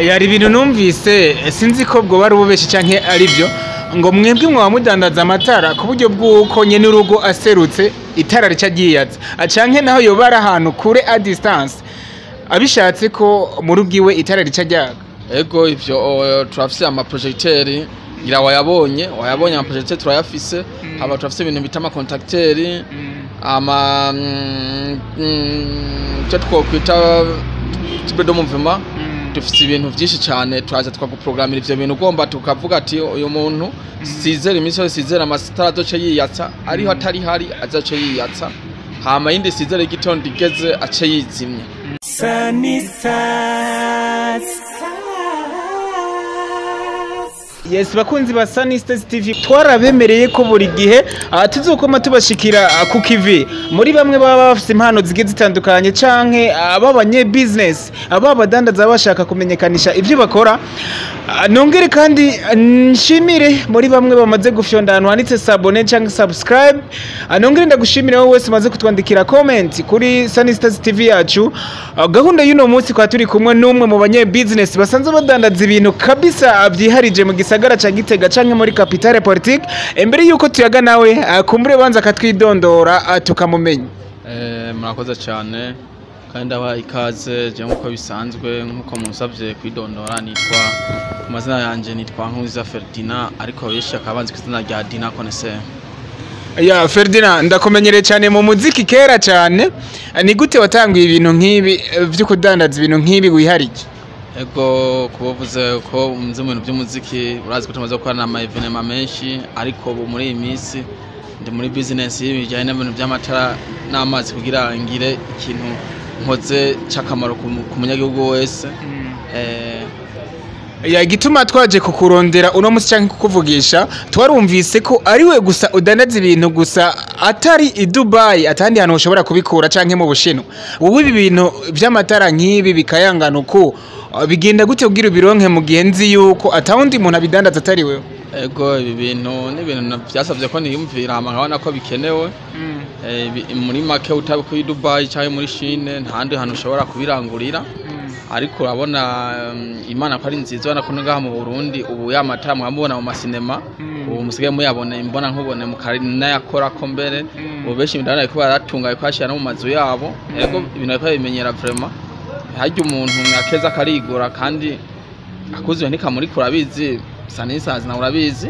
Yari ibintu numvise, sinzi ko bwo bari ububeshi canke ari byo, ngo mwebwe mwaba mudandaza amatara ku buryo bw'uko nyene urugo aserutse itara rica ryiyatsa, canke naho yoba ari ahantu kure, à distance, abishatse ko mu rugo iwe itara rica ryaka. Ego, ivyo turafise ama projecteur, ngira wayabonye. Ama projecteur turayafise, hama turafise ibintu bita ama contacteur, ama icyo twokwita tube de mouvement. Dufise ibintu vyinshi cane, turaza tukaguprogramira ivyo bintu ugomba, tukavuga ati uyu muntu sizere iminsi yose sizere amatara azoce yiyatsa, ariho atari hari azoce yiyatsa, hama yindi sizere y'igitondo igeze ace yizimya. Sunny Stars. Yes, bakunzi ba Sunny Stars TV, twarabemereye ko buri gihe tuzokoma tubashikira ku kivi muri bamwe baba bafise impano zigiye zitandukanye, canke ab'abanye business, aba badandaza bashaka kumenyekanisha ivyo bakora. Nongere kandi nshimire muri bamwe bamaze gufyonda ahantu handitse s'abonner canke subscribe. Nongere ndagushimire wowe wese umaze kutwandikira comment kuri Sunny Stars TV yacu. Gahunda y'uno munsi kwa turi kumwe n'umwe mu banye business basanzwe badandaza ibintu kabisa vyiharije mu gisagara ca Gitega canke muri capitale politique. Imbere yuko tuyaga nawe, kumbure banza akatwidondora, tukamumenya. Murakoze cyane kandi ndabaha ikaze. Je nk'uko bisanzwe, nk'uko munsabye kwidondora, nitwa amazina yanje nitwa Nkuza Ferdinand, ariko benshi bakaba banzi ku izina rya Dina Connaisseur. Ya Ferdinand, ndakumenyereye cyane mu muziki kera cyane. Ni gute watanguye ibintu nk'ibi vyo kudandaza ibintu nk'ibi wiharije? Ego, kubavuze ko nzi mu bintu by'umuziki, urazi ko tumaze gukorana ama événements menshi, ariko ubu muri iyi minsi ndi muri business y'ibijyanye n'ibintu by'amatara n'amazi kugira ngire ikintu nkoze c'akamaro ku munyagihugu wese. Ya, igituma twaje kukurondera uno musi canke kukuvugisha, twarumvise ko ari we gusa udandaza ibintu gusa atari i Dubai, atandi hantu ushobora kubikura, canke mu Bushinwa. Wowe ibi bintu vy'amatara nk'ibi bikayangana uku, bigenda gute kugira ubironke mu gihe nzi yuko atawundi muntu abidandaza atari wewe? Ego, ibi bintu ni ibintu vyasavye ko niyumvira, hama nkabona ko bikenewe. Muri make utabikuye i Dubai canke muri Chine, ntahandi hantu ushobora kubirangurira. Ariko urabona Imana ko ari nziza, urabona ko ngaha mu Burundi ubu ya matara mwamubona mu masinema, ubu musigaye muyabona imbona nkubone, mukanayakorako mbere. Ubu benshi ndabona bariko baratunga, bariko bashira no mu mazu yabo. Ego, ibintu bariko babimenyera vraiment. Harya umuntu akeza akarigura kandi akuzuye ntikamurikura, urabizi sanisazi nawe urabizi,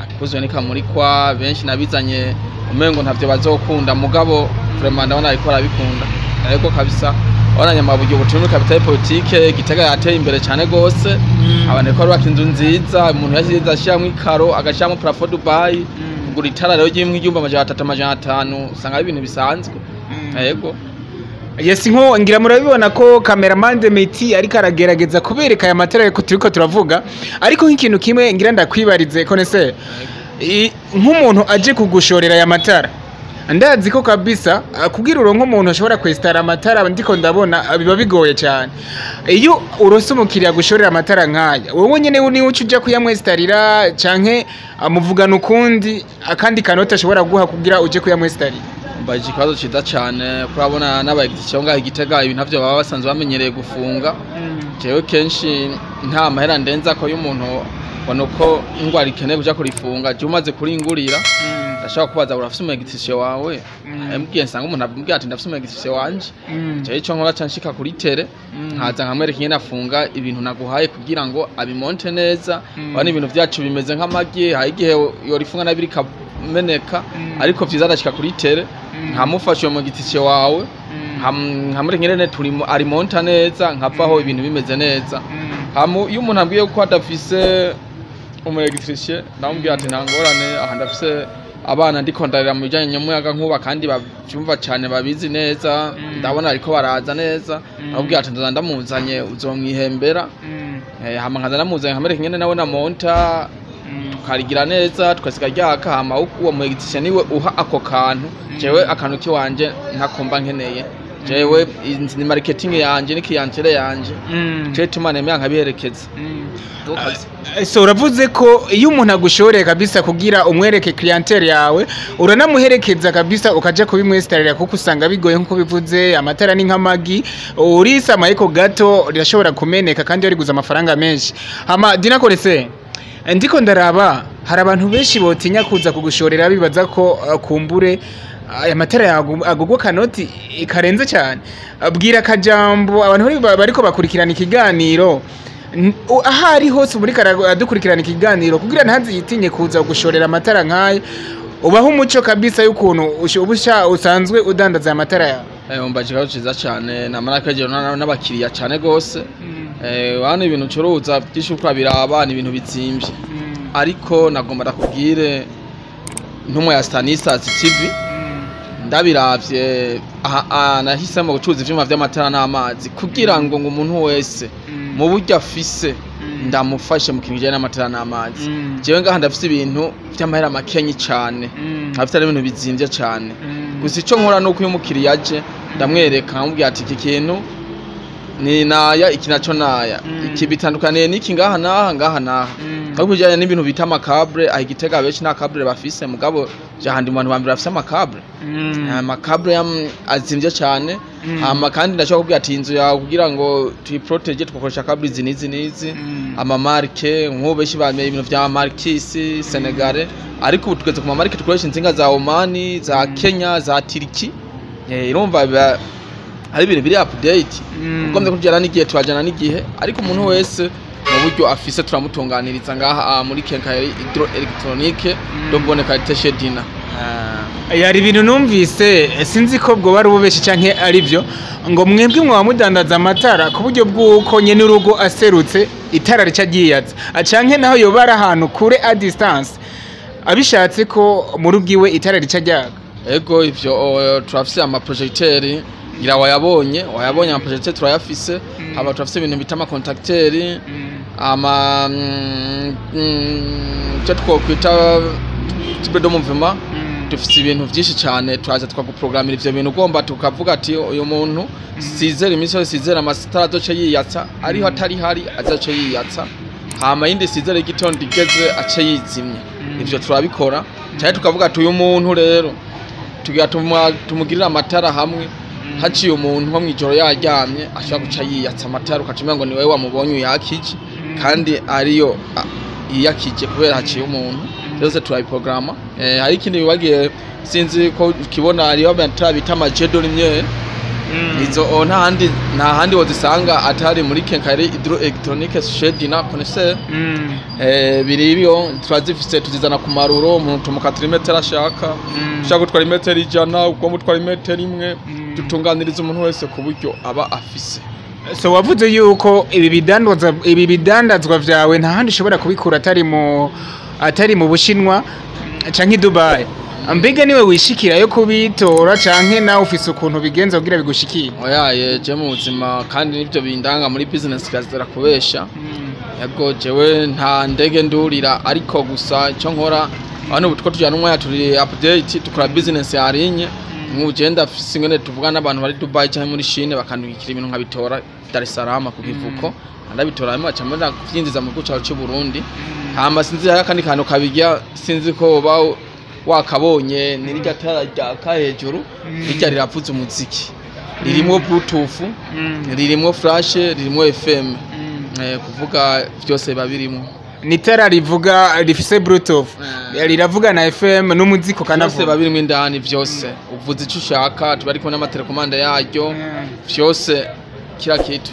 akuzuye ntikamurikwa. Benshi nabizanye umengo ntavyo bazokunda, mugabo vraiment ndabona ariko barabikunda. Ariko kabisa urabona Nyamabuye ubu turi muri capitale politique, Gitega yateye imbere cyane gose. Abantu bariko barubaka inzu nziza, umuntu yashyize ashiramwo ikaro, agashiramwo plafond Dubai. Kugura itara rero ry'imwe 300, 500, usanga ari ibintu bisanzwe. Yego. Yes, nko ngira murabibona ko cameraman de Meti ariko aragerageza kubereka aya matara ko turiko turavuga. Ariko nk'ikintu kimwe ngira ndakwibarize konese, nk'umuntu aje kugushorera aya matara, ndazi ko kabisa kugira uronke umuntu ashobora kwestara amatara ndiko ndabona biba bigoye cyane. Iyo urose umukiriya gushorera amatara nk'aya, wowe nyene niwe uca uja kuyamwestarira, canke amuvugana ukundi akandi kanota ashobora guha kugira uje kuyamwestarira? Mbajije ikibazo ciza cane. Kurabona n'aba électricien ngaho i Gitega, ibintu ntavyo baba basanzwe bamenyereye gufunga. Jewe kenshi nta mahera ndenza ko y'umuntu ubona uko ingwara ikeneye kuja kurifunga. Jewe umaze kuringurira, ndashobora kubaza: "Urafise umu électricien wawe?" Mbwiye nsanga umuntu ambwiye ati: "Ndafise umu électricien wanje." Jewe ico nkora, ca nshika kuri terrain, nkaza nkamwereka ingene afunga ibintu naguhaye kugira ngo abimonte neza. Urabona ibintu vyacu bimeze nk'amagi, hari igihe yorifunga nabi rikameneka. Ariko vyiza ndashika kuri terrain, nkamufasha uwo mu électricien wawe, nkamwereka ingene turimo arimonta neza, nkavaho ibintu bimeze neza. Hamu iyo umuntu ambwiye ko adafise umu électricien, ndamubwira ati: "Nta ngorane, aha ndafise abana ndiko ndarera mu bijanye n'umuyaga nkuba kandi bavyumva cane, babizi neza." Ndabona ariko baraza neza, ndamubwira ati: "Nzoza ndamuzanye, uzomwihembera." Hama nkaza ndamuzanye, nkamwereka ingene nawe namonta, tukarigira neza, tukasiga ryaka. Hama uwo mu électricien niwe uha ako kantu, jewe akantu kiwanje ntakomba nkeneye. Jewe ni marketing yanje, ni clientèle yanje, cyo gituma nemera nkabiherekeza. So uravuze ko iyo umuntu agushoreye kabisa kugira umwereke clientèle yawe, uranamuherekeza kabisa ukaja kubimwesitarira, kuko usanga bigoye nkuko bivuze. Amatara ni nk'amagi, urisamaye ko gato rirashobora kumeneka kandi wariguze amafaranga menshi. Hama dinakorese ndiko ndaraba hari abantu benshi botinya kuza kugushorera, bibaza ko kumbure aya matara agugwa kanoti karenze cyane. Bwira akajambo abantu bariko bakurikirana ikiganiro, ahari hose muri adukurikirana ikiganiro, kugira ntaziyitinye kuza gushorera amatara nk'aya, ubaho umuco kabisa y'ukuntu uba usanzwe udandaza aya matara yawe. Umva, ikibazo ciza cyane, namara kwegera n'abakiriya cyane gose. Hano ibintu ncuruza byinshi uko biraba ni ibintu bizimvye, ariko nagomba ndakubwire ntumwe ya Stanislas TV, ndabiravye aha nahisemo gucuruza ivyuma vy'amatara n'amazi kugira ngo umuntu wese mu buryo afise ndamufashe mu kintu kijanye n'amatara n'amazi. Jewe ngaha ndafise ibintu vy'amahera makenyi cane, nkafite n'ibintu bizimvye cane. Gusa ico nkora nuko iyo umukiriya aje ndamwereka, nkamubwira ati iki kintu ni naya, iki naco naya, iki bitandukaniye n'iki ngaha naha ngaha naha. Ariko bijanye n'ibintu bita ama câble, aho igitega benshi nta câble bafise, mugabo jahandi mu bantu bambere bafise ama câble, ama câble azimvye cane. Hama kandi ndashobora kubwira ati inzu yawe kugira ngo tuyiprotège tugakoresha câble izi n'izi n'izi, ama marque nk'ubu benshi bamenye ibintu vya Markis Senegale, ariko ubu tugeze ku ma marque dukoresha insinga za Omani, za Kenya, za Turki. Urumva biba ari ibintu biri update. Ugombye kujyana n'igihe turajyana n'igihe, ariko umuntu wese mu buryo afise turamutunganiriza ngaha muri quincaillerie hydroélectronique de bonne qualité chez Dina. Yari ibintu numvise, sinzi ko bwo bari ububeshi canke ari byo, ngo mwebwe mwaba mudandaza amatara ku buryo bw'uko nyene urugo aserutse itara rica ryiyatsa, canke naho yoba ari ahantu kure, à distance, abishatse ko mu rugo iwe itara rica ryaka. Ego, ivyo turafise ama projecteur, ngira wayabonye, ama projecteur turayafise. Haba turafise ibintu bita ama contacteur, ama icyo twokwita tube de mouvement. Dufise ibintu vyinshi cane, turaza tukaguprogramira ivyo bintu ugomba, tukavuga ati uyu muntu sizera iminsi yose sizera amatara azoce yiyatsa, ariho atari hari azoce yiyatsa, hama yindi sizera y'igitondo igeze ace yizimya. Ivyo turabikora cyane, tukavuga ati uyu muntu rero tugira tumugirire amatara hamwe haciye umuntu nko mw'ijoro yaryamye ashobora guca yiyatsa amatara, ukaca umengo ni wewe wamubonye uyakije kandi ariyo yiyakije kubera haciye umuntu. Byose turabiprograma. Hari ikindi bibagiye, sinzi ko ukibona, hariho amatara bita ama jets de lumière. Izo nta handi wozisanga atari muri quincaillerie hydroélectronique chez Dina Connaisseur. Biri ibyo turazifise, tuzizana ku maruro, umuntu tumukatira imetero ashaka, ushaka gutwara imetero 100, ugomba utwara imetero 1. Dutunganiriza umuntu wese ku buryo aba afise. So wavuze yuko ibi bidandazwa vyawe nta handi ushobora kubikura atari mu Bushinwa canke i Dubai. Mbega niwe wishikira yo kubitora, canke nawe ufise ukuntu bigenza kugira bigushikire? Oyaye, je mu buzima kandi nivyo bindanga muri business, kirazira kubesha. Yego, jewe nta ndege ndurira, ariko gusa icyo nkora hano ubu two tujyana umwanya, turi update, dukora business yarinye. Nk'ubu je ndafise ingene tuvugana n'abantu bari Dubai cyangwa muri Chine, bakandungikira ibintu nkabitora Dar es Salaam ku kivuko, ndabitora hanyuma baca mbona kuvyinjiza mu gihugu cacu c'u Burundi. Hama sinzi hariho akandi kantu kabirya, sinzi ko woba wakabonye, ni rirya tara ryaka hejuru, rirya riravuza umuziki, ririmwo bluetooth, ririmwo flash, ririmwo FM, kuvuga vyose biba birimwo. Ni itara rivuga, rifise bluetooth, riravuga na FM n'umuziki. Vyose ukanavuga. Biba birimwo indani vyose, uvuza ico ushaka, tuba ariko n'ama télécommande yaryo, vyose, kila kitu.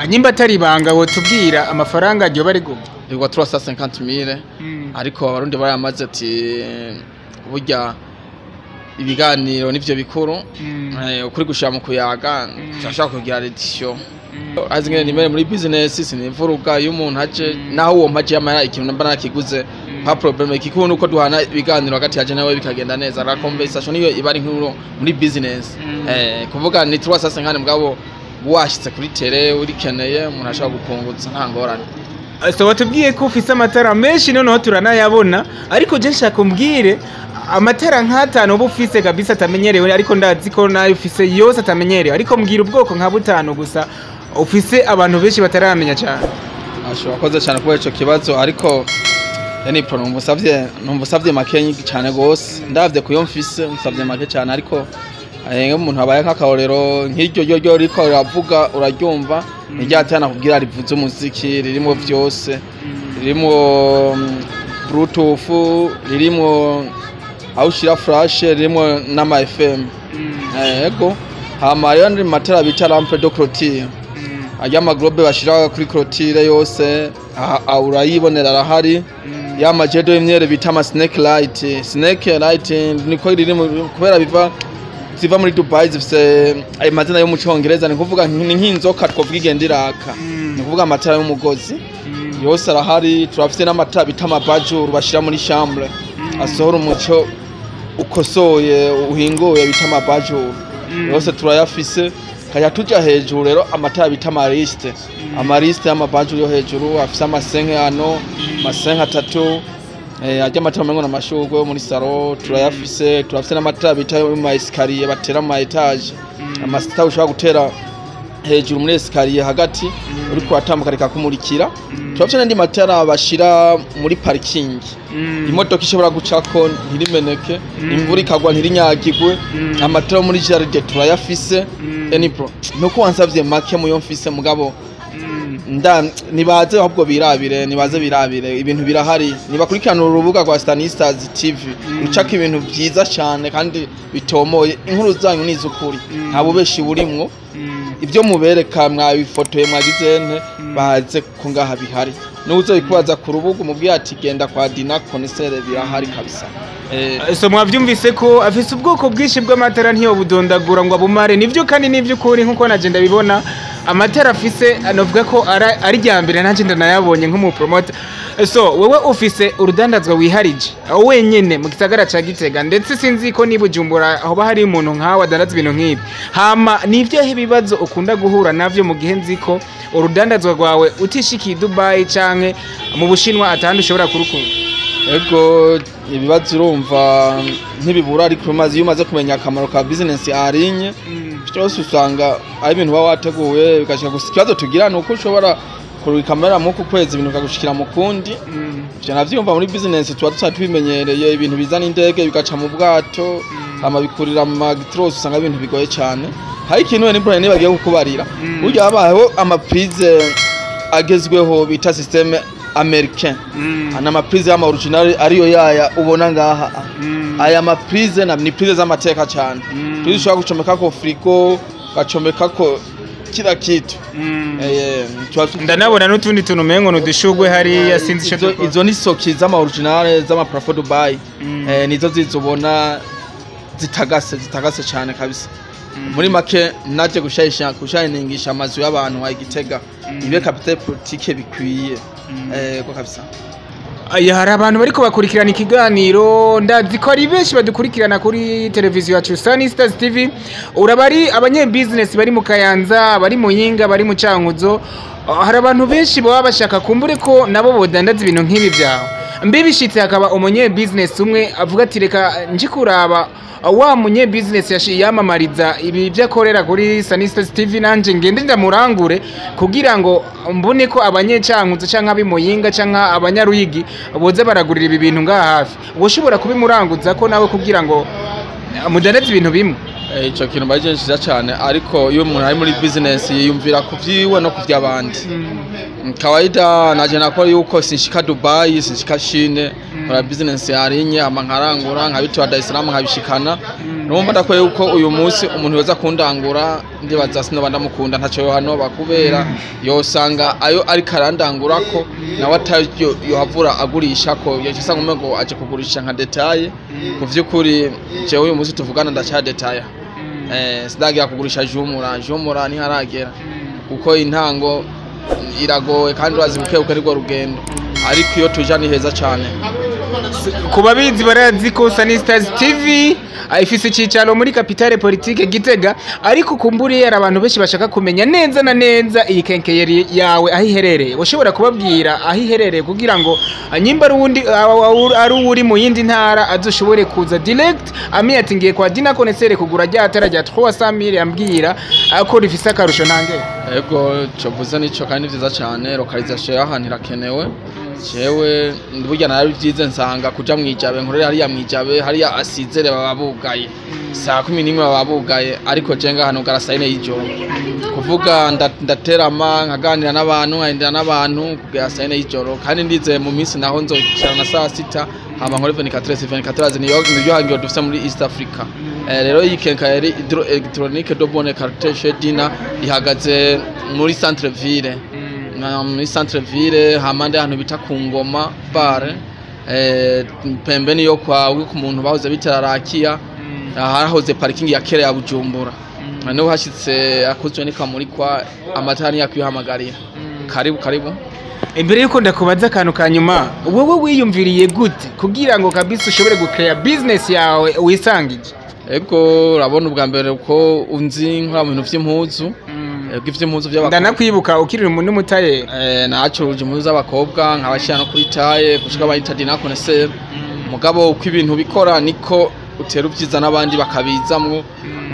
Nyimba atari ibanga, wotubwira amafaranga ryoba rigura? Rigwa 350,000, ariko abarundi baramaze ati burya ibiganiro nivyo bikuru. Ukuri gushira mu kuyaga, turashaka kugira réduction azi ngene nimere muri business, sinivuruga. Iyo umuntu aje, naho uwo mpaje yamara ikintu mba nakiguze, pas problème. Ikikuru nuko duhana ibiganiro hagati yaje nawe bikagenda neza, la conversation niyo iba ari nkuru muri business. Kuvuga ni 350, mugabo washitse kuri terrain urikeneye, umuntu ashobora gupunguza, nta ngorane. So watubwiye ko ufise amatara menshi, noneho turanayabona, ariko je nshaka umbwire Amatara nk'atanu uba ufise kabisa atamenyerewe, ariko ndazi ko nayo ufise yose atamenyerewe, ariko mbwira ubwoko nka butanu gusa ufise abantu benshi bataramenya cyane. Ashobora koze cyane kubera ico kibazo, ariko yani pro numva usavye make cyane gose. Ndavye kuyo mfise, unsavye make cyane, ariko nk'umuntu abaye nk'akarorero nk'iryo ryo riko riravuga, uraryumva, ntiryatana kubwira rivuze umuziki, ririmo vyose, ririmo bluetooth, ririmo aho ushira flash, ririmo n'ama FM. Yego, hama rero ndi matara bita lampe de clôture, arya ama globe bashira kuri clôture yose, aha urayibonera arahari. Ya ma jets de lumière bita ama snake light, snake light niko riri kubera biva ziva muri Dubai, zifise ayo mazina yo mu Congereza, ni kuvuga ni nk'inzoka twovuga igenda iraka, ni kuvuga amatara y'umugozi yose arahari. Turafise n'amatara bita ama abat-jour bashira muri chambre, asohora umuco ukosoye uhinguye, bita ama abat-jour, yose turayafise. Kajya tuja hejuru rero, amatara bita ama lustre, ama lustre y'ama abat-jour yo hejuru afise amasenke ano, amasenke atatu, arya amatara umengo n'amashurwe yo muri salon, turayafise. Turafise n'amatara bita yo mu ma escalier batera mu ma étage, amasita ushobora gutera hejuru muri escalier hagati uriko uratambuka rikakumurikira. Turafise n'andi matara bashira muri parking, imodoka ishobora gucako ntirimeneke, imvura ikagwa ntirinyagigwe. Amatara yo muri jardin turayafise. Any pro nuko wansavye make muyo mfise, mugabo nda nibaze ahubwo birabire, nibaze birabire, ibintu birahari. Nibakurikirana urubuga rwa Stanistas TV, rucako ibintu vyiza cyane kandi bitomoye. Inkuru zanyu nizukuri, nta bubeshi burimwo. Ibyo mubereka mwabifotoye, mwagize nte, baze ko ngaha bihari. N'uzo bikubaza ku rubuga umubwiye ati genda kwa Dina Konesere, birahari kabisa. So mwavyumvise ko afise ubwoko bwinshi bw'amatara, ntiyobudondagura ngo abumare. Nivyo kandi nivy'ukuri, nkuko naje ndabibona, amatara afise novuga ko ari rya mbere nanje ndanayabonye nk'umupromoter. So wewe ufise urudandazwa wiharije aho wenyene mu gisagara ca Gitega, ndetse sinzi ko ni Bujumbura hoba hari umuntu nkawe adandaza ibintu nk'ibi. Hama nivyahe ibibazo ukunda guhura navyo mu gihe nzi ko urudandazwa rwawe utishikiye Dubai canke mu Bushinwa atahandi ushobora kurukura? Ego, ibibazo urumva ntibibura, ariko umaze, iyo umaze kumenya akamaro ka business arinye byose, usanga ari ibintu uba wateguye bigashika. Gusa ikibazo tugira ni uko ushobora kurura kamera mu kwezi, ibintu bikagushikira mu kundi. Ivyo navyumva muri business tuba dusa tubimenyereye, ibintu bizana indege bigaca mu bwato, hama bikurira mu magitros, usanga ibintu bigoye cyane. Hari ikintu ni Brian bagiye kukubarira, burya habayeho ama prise agezweho bita système américain, ana ama prise y'ama original ariyo yaya ubona ngaha. Aya ma prise na ni prise z'amateka cyane, prise ushobora gucomekako frigo, gacomekako kila kitu. Ndanabona n'utundi tuntu umengo ni udushurwe hariya, sinzi ico dukora. Izo ni socket z'ama original z'ama plafond Dubai, nizo zizobona zitagase, zitagase cyane kabisa. Muri make naje gushayisha, gushayiningisha amazu y'abantu wa Gitega, ibe capital politique bikwiye, ko kabisa. Aya, hari abantu bariko bakurikirana ikiganiro, ndazi ko ari benshi badukurikirana kuri televiziyo yacu Sunny Stars TV. Uraba ari abanye business bari mu Kayanza, bari mu Yinga, bari mu Cankuzo. Hari abantu benshi baba bashaka kumbure ko nabo bodandaza ibintu nk'ibi byawe. Mbibishitse hakaba umunye business umwe avuga ati reka nji kuraba wa munye business yamamariza ibi byo akorera kuri Sunny Stars TV, nanje ngende ndamurangure kugira ngo mbone ko abanyecankuzo canke abimuyinga canke abanyaruyigi boza baragurira ibi bintu ngaha hafi. Ushobora kubimuranguza ko nawe kugira ngo mudandaze ibintu bimwe? Ico kintu baje cyiza cyane, ariko iyo umuntu ari muri business yiyumvira ku vyiwe no ku vy'abandi. Kawaida naje nakora yuko sinshika Dubai, sinshika Chine, nkora business yarinye, ama nkarangura nkabitora Dar es Salaam nkabishikana. Numva ndakora yuko uyu munsi umuntu yoza kundangura, ndibaza sinoba ndamukunda, ntaco yohano bakubera yosanga ayo ariko arandangura ko nawe atayo yohavura agurisha, ko yoca umengo aje kugurisha nka détail. Ku vy'ukuri jewe uyu munsi tuvugana ndaca détail, sindagira kugurisha jumura jumura, ntiharagera kuko intango iragoye kandi urazi buke buke nirwo rugendo, ariko iyo tuja ni heza cyane. Ku babizi barazi ko Sunny Stars TV Ifise icicaro muri capitale politique Gitega, ariko kumburiye hari abantu benshi bashaka kumenya neza na neza iyi quincaillerie yawe aho iherereye. Ushobora kubabwira aho iherereye kugira ngo nyimba ari uwundi ari uri mu yindi ntara azoshobore kuza direct amenye ati ngiye kwa Dina Connaisseur kugura rya tara rya 300,000 ambwira ko rifise akarusho nange. Ego, covuze nico kandi vyiza cane. Localisation y'ahantu irakenewe. Jewe burya narabivyize, nsanga kuja mwijabe, nkorera hariya mwijabe, hariya asizere baba bugaye, saa 11 baba bugaye, ariko je ngaha nugara saa 4 y'ijoro. Kuvuga ndaterama, nkaganira n'abantu, nkagendera n'abantu kugera saa 4 y'ijoro, kandi ndizeye mu minsi naho nzokicara na saa 6, hama nkore 24 24, niyo hangiro dufise muri East Africa. Rero iyi quincaillerie électronique de bonne qualité chez Dina ihagaze muri centre ville, muri centre ville, hamande ahantu bita ku Ngoma bar, pembeni yo kwa ku muntu bahoze bita Rakia, hahoze parking ya kera ya Bujumbura. Niho hashitse akuzwe nikamurikwa amatara yakwihamagariye. Karibu, karibu. Imbere yuko ndakubaza akantu ka nyuma, wowe wiyumviriye gute kugira ngo kabisa ushobore gucreate business yawe wisangije? Ego, urabona ubwa mbere uko unzi nkora mu bintu vy'impuzu. Ego, ivy'impuzu vy'abakobwa. Ndanakwibuka ukiri n'umutayeri. Nacuruje impuzu z'abakobwa, nkabashira no kuri taille gushika bayita Dina Connaisseur. Mugabo uko ibintu bikora niko utera ubyiza n'abandi bakabizamwo.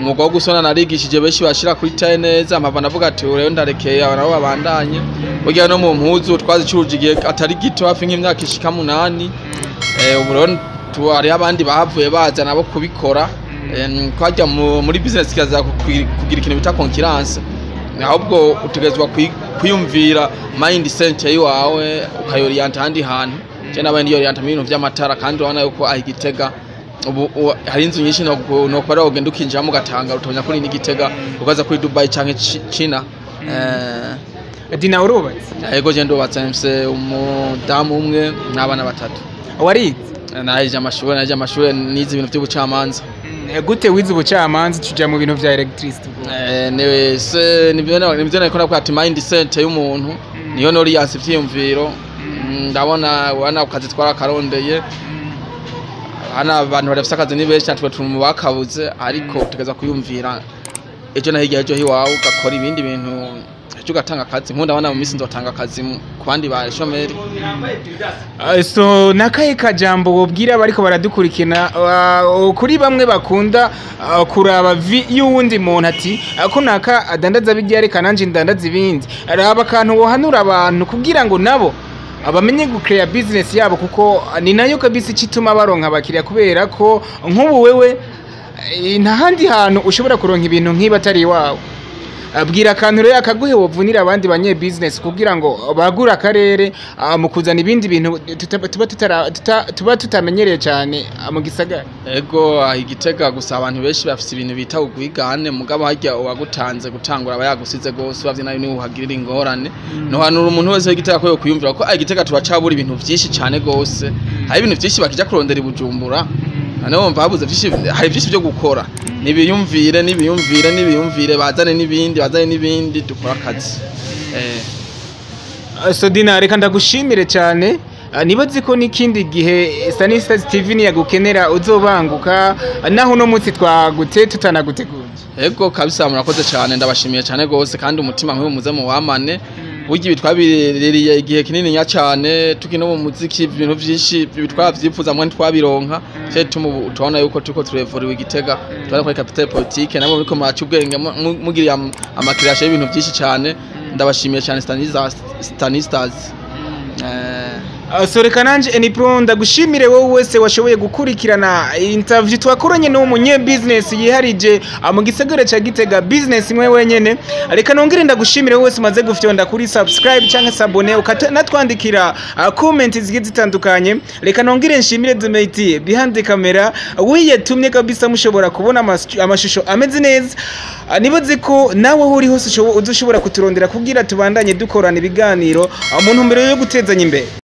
Umwuga wo gusona narigishije benshi bashira kuri taille neza, mpava ndavuga ati rero ndarekeye aba nabo babandanye. Burya no mu mpuzu twazicuruje igihe atari gito, hafi nk'imyaka ishika 8. Ubu rero hariho abandi bahavuye baza nabo kubikora. Twajya muri business kaza kugira ikintu bita concurrence, ahubwo utegerezwa kwiyumvira mindset yiwawe ukayoriyanta ahandi hantu. Je nabaye ndiyoriyanta mu bintu vy'amatara, kandi urabona yuko aho Igitega ubu hari inzu nyinshi no kwara ugenda ukinjiramo ugatanga utabona ko ni n'Igitega, ukaza kuri Dubai canke China. Dina, urubatse? Ego, je ndubatse, mfise umudamu umwe n'abana batatu. Warize? Nahejeje amashure, nize ibintu vy'ubucamanza. Gute wize ubucamanza tuja mu bintu vya electricity? Se nibyo nariko ndavuga ati mindset y'umuntu niyo noriyanse ivyiyumviro. Ndabona wana akazi twarakarondeye hano, abantu badafise akazi ni benshi, natwe turi mu bakabuze, ariko utegereza kwiyumvira ejo na hirya ejo hiwawe ugakora ibindi bintu, ejo ugatanga akazi. Nkunda abana mu minsi nzotanga akazi ku bandi bashomeri. So nakahe kajambo wobwira bariko baradukurikina, kuri bamwe bakunda kuraba vie y'uwundi muntu, ati ko naka adandaza bijya, reka nanje ndandaza ibindi? Raba akantu wohanura abantu kugira ngo nabo bamenye gucreate business yabo, kuko ni nayo kabisa icituma baronka abakiriya, kubera ko nk'ubu wewe nta handi hantu ushobora kuronka ibintu nk'ibi atari iwawe. Abwira akantu rero akaguhe wovunira abandi banye business kugira ngo bagure akarere mu kuzana ibindi bintu tuba tutamenyereye cyane mu gisagara. Ego, aha Igitega gusa abantu benshi bafise ibintu bita ugwigane, mugabo harya uwagutanze gutangura aba yagusize gose, bavye nayo niwe uhagirira ingorane. Nohanura umuntu wese w'Igitega ko yokwiyumvira ko Igitega turacabura ibintu vyinshi cane gose. Hari ibintu vyinshi bakija kurondera i Bujumbura, none wumva habuze vyinshi, hari vyinshi vyo gukora. Nibiyumvire, nibiyumvire, nibiyumvire, bazane n'ibindi, bazane n'ibindi, dukora akazi. So Dina, reka ndagushimire cyane. Nibaze ko n'ikindi gihe Stanislas TV niyagukenera uzobanguka, naho uno munsi twagute tutanaguteguye. Ego kabisa, murakoze cyane, ndabashimiye cyane gose, kandi umutima nk'uyu muze mu wamane. Burya ibi twabiririye igihe kinini nya cyane tukino mu muziki, ibintu vyinshi ibi twavyifuza mwe ntitwabironka. Cyo tuma ubu tubona yuko turiko turevuriwe Igitega, tubona ko capitale politique namwe muriko muraca ubwenge, mugiriye amakirasha y'ibintu vyinshi cyane. Ndabashimiye cyane, Stanislas, Stanislas. So reka nanje Enipro ndagushimire wowe wese washoboye gukurikirana interview twakoranye n'uwo munye business yiharije mu gisagara ca Gitega, business imwe wenyene. Reka nongere ndagushimire wowe wese umaze gufyonda kuri subscribe canke s'abonner, ukanatwandikira comment zigiye zitandukanye. Reka nongere nshimire Dumeti behind the camera, wiyatumye kabisa mushobora kubona amashusho ameze neza. Nibaze ko nawe aho uri hose uzoshobora kuturondera kugira tubandanye dukorana ibiganiro mu ntumbero yo gutezanya imbere.